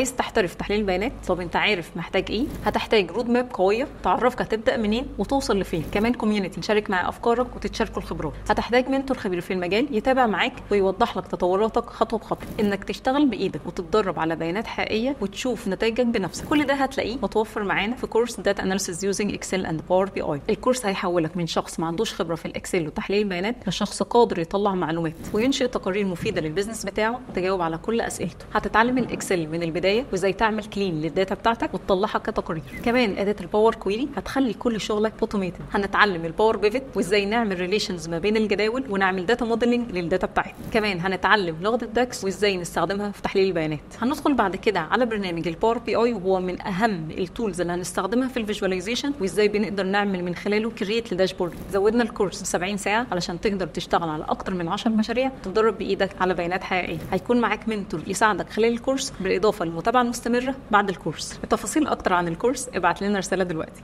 عايز تحترف تحليل البيانات؟ طب انت عارف محتاج ايه؟ هتحتاج road map قوية تعرفك هتبدا منين وتوصل لفين، كمان community تشارك مع افكارك وتتشاركوا الخبرات. هتحتاج mentor خبير في المجال يتابع معاك ويوضح لك تطوراتك خطوة بخطوة، انك تشتغل بايدك وتتدرب على بيانات حقيقية وتشوف نتائجك بنفسك. كل ده هتلاقيه متوفر معانا في كورس data analysis using Excel and Power BI. الكورس هيحولك من شخص ما عندوش خبره في ال Excel وتحليل البيانات لشخص قادر يطلع معلومات وينشئ تقارير مفيدة لل business بتاعه تجاوب على كل اسئلته. هتتعلم ال Excel من البداية وازاي تعمل clean لل data بتاعتك وتطلعها كتقارير. كمان اداه ال Power Query هتخلي كل شغلك automated. هنتعلم ال Power Pivot وازاي نعمل relations ما بين الجداول ونعمل data modeling لل data بتاعتنا. كمان هنتعلم لغة ال DAX وازاي نستخدمها في تحليل البيانات. هندخل بعد كده على برنامج ال Power BI، وهو من اهم ال tools اللي هنستخدمها في ال visualization وازاي بنقدر نعمل من خلاله create ل dashboard. زودنا الكورس 70 ساعة علشان تقدر تشتغل على اكتر من 10 مشاريع وتتدرب بايدك على بيانات حقيقية. هيكون معاك mentor يساعدك خلال الكورس، بالاضافة للمتابعة المستمرة بعد الكورس. التفاصيل اكتر عن الكورس ابعت لنا رسالة دلوقتي.